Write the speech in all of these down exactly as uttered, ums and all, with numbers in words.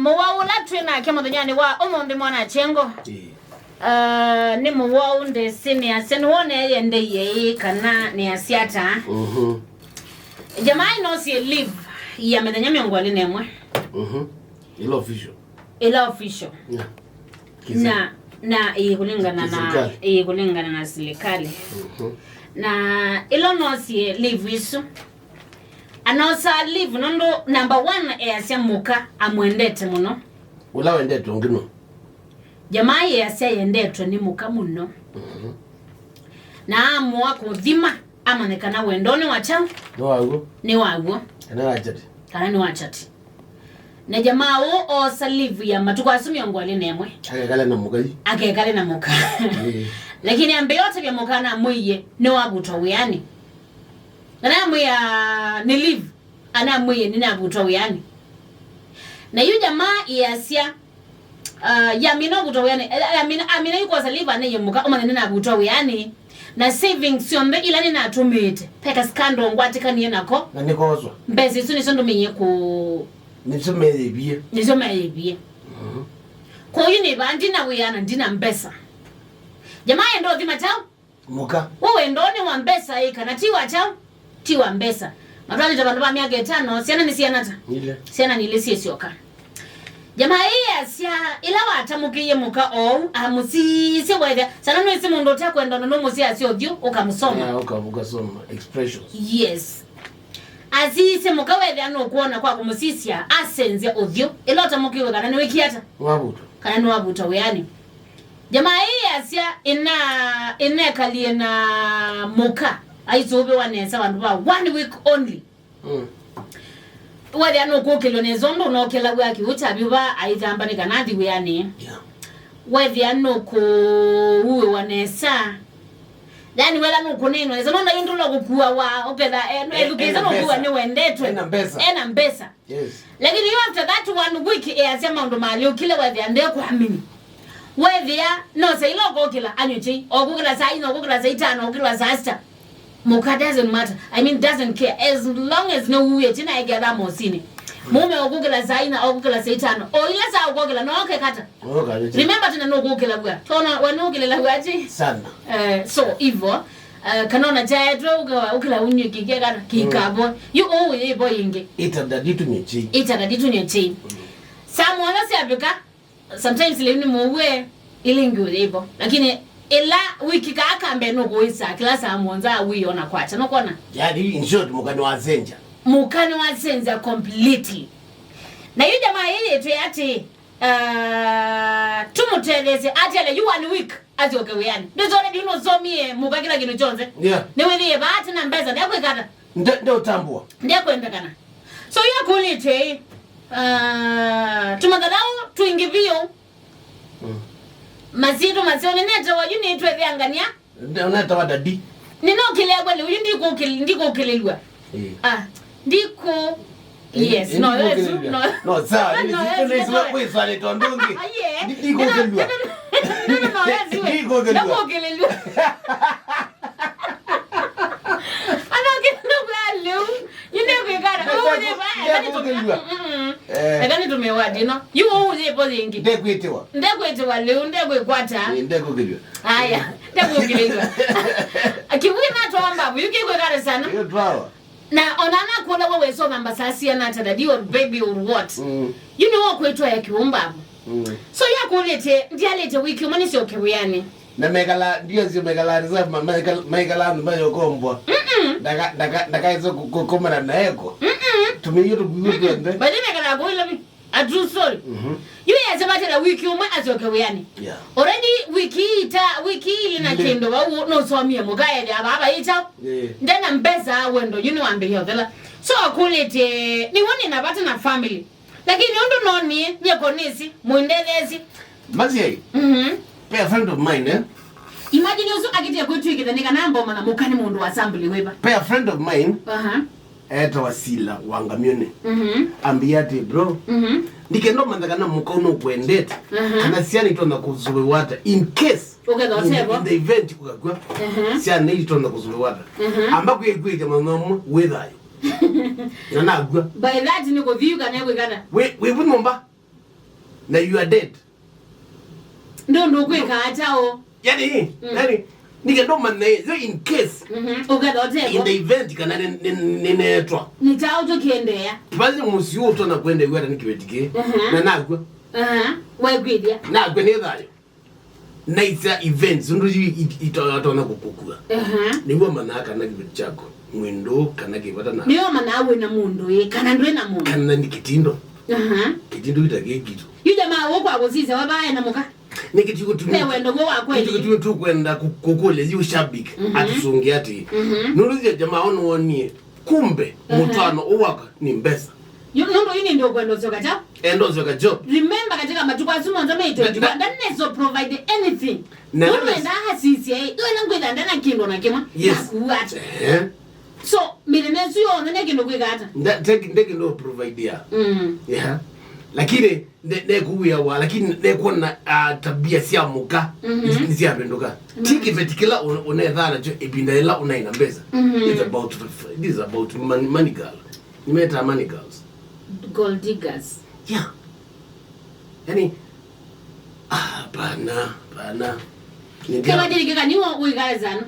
Mũwau ũla twĩ nake mũthenyanĩ wa ũmũnthĩ, mwana kyengo. Ĩĩ. Uh, nĩ mũwau ndĩsĩ nĩasya nĩwonee yendeie ĩĩ kana nĩasya ata. Mhm. Jamaa ĩnosie leave ya mĩthenya mĩongo ĩlĩ na ĩmwe. Mhm. Ĩla official. Ĩla official. Yeah. Na, na ĩĩ kũlingana na, kĩsirikali. Ĩĩ kũlingana na silikalĩ. Mhm. Na ĩla ũnosie leave isu, anosaa leave nũndũ number one easya mũka amwendete mũno. Ũla wendete ũngĩ nũ? Jamaa yeasya yendetwe nĩ mũka mũno. Mhm. Na amũa kũthima amanye kana wendo nĩ wa kyaũ? Nĩ wa w'o. Nĩ wa w'o. Kana wa chati. Kana nĩ wa chati. Na jamaa ũũ oosa leave ya matukũ asu mĩongo ĩlĩ na ĩmwe. Akekale na mũka yu. Akekale na mũka. Ĩĩ. Lakini ambĩĩa ũtavya mũka na amwĩie nĩwavutwa wĩanĩ. Na namwĩa nĩ leave, anamwĩie nĩnavutwa wĩanĩ. Na yu jamaa ĩasya, uh, yamina ũvutwa wĩanĩ, eh, yamina, amina yu kwosa leave anĩie mũka, ũmanye nĩnavutwa wĩanĩ. Na savings syonthe ila nĩnatũmĩĩte, peka scandal ngwatĩkanie nako. Na nĩkoswa. Mbesa isu nĩsyo ndũmĩie kũ- Nĩsyo meyĩvie. Nĩsyo meyĩvie. Mhm. Kwoou nĩ vaa ndina wĩa na ndina mbesa. Jamaa enda ũthima kyaũ? Mũka. We wendonĩ wa mbesa ĩ kana ti wa kyaũ? Ti wa mbesa. Matwaanĩte vandũ va myaka ĩtano, syana nĩ syana ta? Ilĩ. Syana nĩ ilĩ syĩ syoka. Jamaa ĩĩ asya, ĩla watamũkĩie mũka oou, amũsisye waĩthĩa. Sana nĩwĩsĩ mũndũ ũtekwenda ũndũ nũmũsiasya ũthyũ, ũkamũsoma. Yeah, ũka-, ũkasoma expressions. Yes. Asisye mũka wethĩa nũkwona kwa kũmũsisya, asenzya ũthyũ. Ĩla ũtamũkĩiwe kana nĩwĩkie ata? Wavutwa. Kana nĩwavutwa wĩanĩ. Jamaa ĩĩ yasya ĩna-, ĩnekalie na mũka aisũvĩwa nesa vandũ va one week only. Mm. Wethĩa nũkũkĩlw'a nesa ũndũ ũnokĩlaw'a kĩw'ũ kya vyũva aithamba nĩ kana athi wĩanĩ. Yeah. Wethĩa nũkũuĩwa nesa. Yani wela nũkũnĩnwa nesa nona yu ndũla kũkuawa ũketha, eh, eh, ethukĩĩsa ena nũkuwa mbesa. Nĩwendetwe. Ena mbesa. Ena mbesa. Yes. Lakini yu after that one week, easya maũndũ maalyũkile, wethĩa ndekwamini. Wethĩa, no saila ũkũkĩla, anywe chai, ũkũkĩla saa ina, ũkũkĩla saa itano, ũkũkĩla saa sita. Mũka doesn't matter. I mean, doesn't care. As long as no uye, tina eke atha mosini. Mume ũkũkĩla saa ina, ũkũkĩla saa itano. O ila saa ũkũkĩla, no oke kata. Remember tena no kũkĩla bwa. Tona, we no kĩlĩla bwa chi? Sana. Eh, so, hivyo, eh, kanona chaetwe, ũkĩla unye kike kana, kikabo. Yu ũũ yĩvo yĩngĩ. Ita daditu nye chai. Ita daditu nye chai. Mm. Saa mũonza syavika, sometimes lĩu nĩ mũue, ĩla ĩngĩ ũyĩvo. Lakini ĩla wiki kaa ka mbee nũkũĩsa, kĩla saa mũonza wĩona kwakya, nũkwona? Yani, in short, mũka nĩwasenja. Mũka nĩwasenja completely. Na yu jamaa yĩyĩtwe atĩ, uh, tũmũtetheesye, atiale yu one week, asyoke wĩanĩ. Nĩsone ndiu nũsomie mũka kĩla kĩndũ kyonthe. Yeah. Nĩwĩthĩe vaa tena mbesa, ndekwĩkata. Nde-, ndeũtambũa. Ndekwendekana. So, yu akũlĩtwe, uh, tũmathalau twingĩ vyũ. Mm. Masyĩtwa maseo nĩnetewa yu nĩtwethĩangania. Nde-, netawa dadi. Nĩnokĩlĩa kweli, ũyu ndikũkĩl-, ndikũkĩlĩlw'a. Eh. Ah, ndikũ-, eh, yes, eh, no, ndikũkĩlĩlw'a. Yes, no. No, sawa, no, yes, no, no, no. Wĩswalĩtwa ndũngĩ. Ah, yeah. Ndi-, ndikũkĩlĩlw'a. No, no, no, no, yes, we. Ndikũkĩlĩlw'a. Ndakũkĩlĩlw'a. Anokĩlĩlw'a kwa lĩu. Yu ndekwĩkana. Nde-, ũyĩva, nde-, eka nĩtũmĩ-, ndekũkĩlĩlw'a. Mm-mm. Eh. Eka nĩtũmĩwa ndino. Yu ũyĩvo yĩngĩ. Ndekwĩtĩwa. Ndekwĩtĩwa lĩu, ndekwĩkwata. Eh, ndekũkĩlĩlw'a. Aya, ndekũkĩlĩlw'a. Kĩw'ũ natwawa mbavu, yu kĩkwĩkana sana. Yu twawa. Na ona nakũla we wĩsoma mbasa siana ata daddy or baby or what. Mm. Yu nĩwe ũkwĩtwaĩa kĩw'ũ mbavu. Mm. So yakũlĩtye, ndialĩte wiki ũmwe nĩsyoke wĩanĩ. Na mekala, ndio sio mekala reserve, ma-, mekala, mekala andũ mayokombwa. Mm-mm. Ndaka, ndaka, ndakaĩsa kũ-, kũkomana na eko. Mm-mm. Tũmĩio tũkuo twende. By the way, mekala kũila vi. A true story. Mhm. Yu yasema tena wiki ũmwe asyoke wĩanĩ. Yeah. Already wiki ita, wiki ili na kĩndũ vau nũsomie mũkaethĩa baba ita. Yeah. Ndena mbesa wendo, yu nĩwambĩie ũthela. So akũlĩtye, nĩw'o nĩna vata na family. Lakini ũndũ nonie, nyie konĩsi, mũindetheesye. Maziai. Mhm. Pay a friend of mine, eh? Imagine ũsu akĩtĩa kwĩtw'ĩkĩthya nĩ kana mboma na mũka nĩ mũndũ wa assembly wĩva. Pay a friend of mine. Aha. Etawa Sila wa Ngamione. Mhm. Ambia ati, "Bro, mhm, ndikenda ũmantha kana mũka ũno ũkwendete. Aha. Kana syana itonya kũsũvĩwa ata. In case, ũkethwa ũtevo, in the event ũkakw'a, aha, syana itonya kũsũvĩwa ata." Aha. Amba kwĩkwĩtya mathomo wĩ thayũ." Na nakw'a. By that nĩ kũthiu kana kwĩkana? Wĩ, wĩ vu nyũmba. Na you are dead. Ndũ ndũkwĩkaa kyaũ? Yani, mm. Yani, nĩkenda ũmanye yo in case, mhm, ũkethoteko in the event kana nĩneetwa. Nĩ kyaũ tũkĩendeea? Kĩvathi mũsyĩ ũũ ũtona kwenda iweta nĩ kĩveti kĩĩ. Mhm. Na nakw'a. Aha. Wekwĩthya. Nakw'a nĩ thayũ. Naisya events ũndũ yu itonya kũkũkua. Aha. Nĩw'o manaa kana kĩveti kyaku mwĩndũ kana kĩvata na. Nĩw'o manaa wĩ na mũndũ ĩ kana ndwĩ na mũndũ. Kana nĩ kĩtindo. Aha. Kĩtindo ita kĩkitũ. Yu jamaa ũkwa kũsisya wavae na mũka. Nĩkĩ tũkũtumi- Ve wendo w'o wa kweli. Nĩkĩ tũkũtumi tũkwenda kũ- kũkũlya yu shabik atũsũngĩe atĩĩ, nũndũ thya jamaa ũnĩwonie, kumbe mũtwaano ũũ wakwa nĩ mbesa. Yu- nũndũ yu nĩ ndio kwenda ũsyoka kyaũ? Enda ũsyoka job. Remember, katika matukũ asu monthe me Na- twenty-one, na- ndanesa provide anything. Na- Nũndũ na- endaa asisye ĩ, yu ĩla ngwĩtha ndana kĩndũ na kĩmwe. Yes. Nakuwa ata? Eh. So mĩthenya ĩsu yonthe ne kĩndũ kwĩka ata? Nda- take- take no provide ya. Mm. Yeah. Lakini ne- nekuwia wa, lakini nekuona, ah, tabia sya mũka. Mhm. Nĩ- nĩsyavĩndũka. Ti kĩveti kĩla ũ- ũnethaa nakyo ĩvinda yĩla ũnaĩ na mbesa. Mhm. It's about f- f- this is about money, money girl. Nĩmetaa money girls. Gold diggers. Yeah. Yani, ah, pana pana. Nĩ ndia- Kama jirikika niwo wĩkale sana.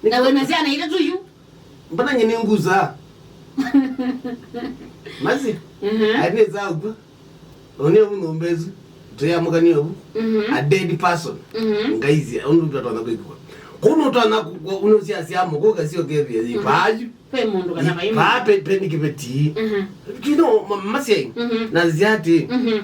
Na wĩna syana itatu yu. Mbona nye nĩ nguza? Masi. Mhm. Aine za kwa. One mu nyũmba ĩsu. Tuyamũkanie ũu. Mhm. A dead person. Mhm. Ngaizia ũndũ twatona kwĩkwa. Kuno twana uno sia sia moko kasio kethia. Mhm. Payu. Pe mũndũ kana vai. Pa pe pe nĩ kĩveti. Mhm. Kino masyai. Mhm. Na ziati. Mhm.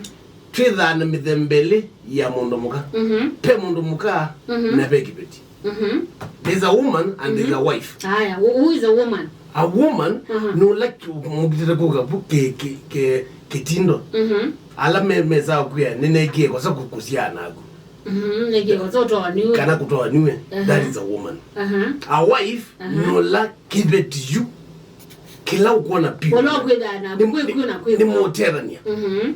Twĩthaa na mĩthemba ĩlĩ ya mũndũ mũka. Mhm. Pe mũndũ mũka. Mhm. Na pe kĩveti. Mhm. There's a woman and there's a wife. Aya, who is a woman? A woman, aha, nũla mũkitĩte kũka vu kĩ- kĩ- kĩ- kĩtindo. Mhm. Ala me- mesaa kwĩa nĩnekie kosa kũ- kũsiaa naku. Mhm, nĩkĩo, so ũtoaniwe. Kana kũtoaniwe. Aha. That is a woman. Aha. A wife, aha, nũla kĩveti yu kĩla ũkwona piũ. Ũla ũkwĩthaa na nĩ- kwĩ- nĩ- kwĩ na kwĩ nĩ mũtethania. Mhm.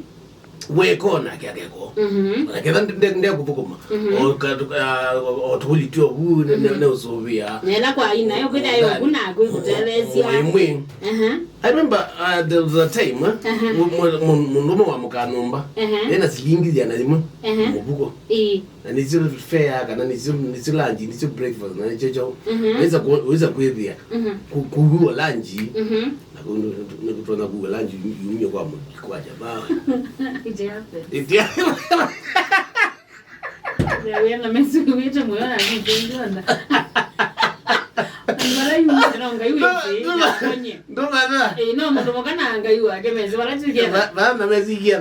Weka o nake akeka o. Mhm. Ona ketha nde- nde- ndekũthũkũma. Mhm. O ka- ah, o- o tũkũli tyo vu ne- ne- neũsũvĩa. Nela kwa ina yo kwĩtha yo kuna kwĩ kũtelesia. Imwe. Aha. I remember, uh, there was a time, eh, aha, mu- mu- mu- mũndũme wa mũka nyũmba. Aha. Ena silingi ya na imwe. Aha. Mũvuko. Ĩĩ. Na nĩsyo fare, kana nĩsyo nĩsyo lunch, nĩsyo breakfast, na nĩsyo chao. Mhm. Weza ku- weza kwĩthĩa. Mhm. Ku- kuua lunch. Mhm. Na kũndũ nĩkũtonya kuua lunch yumie kwa mũndũ kwa jamaa. It happened. It happened. Wĩna mesi wĩte mũyo na nĩtendona. Andũ ala yumĩte no Ngai wĩsĩ yakonye. Ndũmana. Ĩĩ, no mũndũ mũka na Ngai wake mesi wala tukia. Ba- bana mesi kia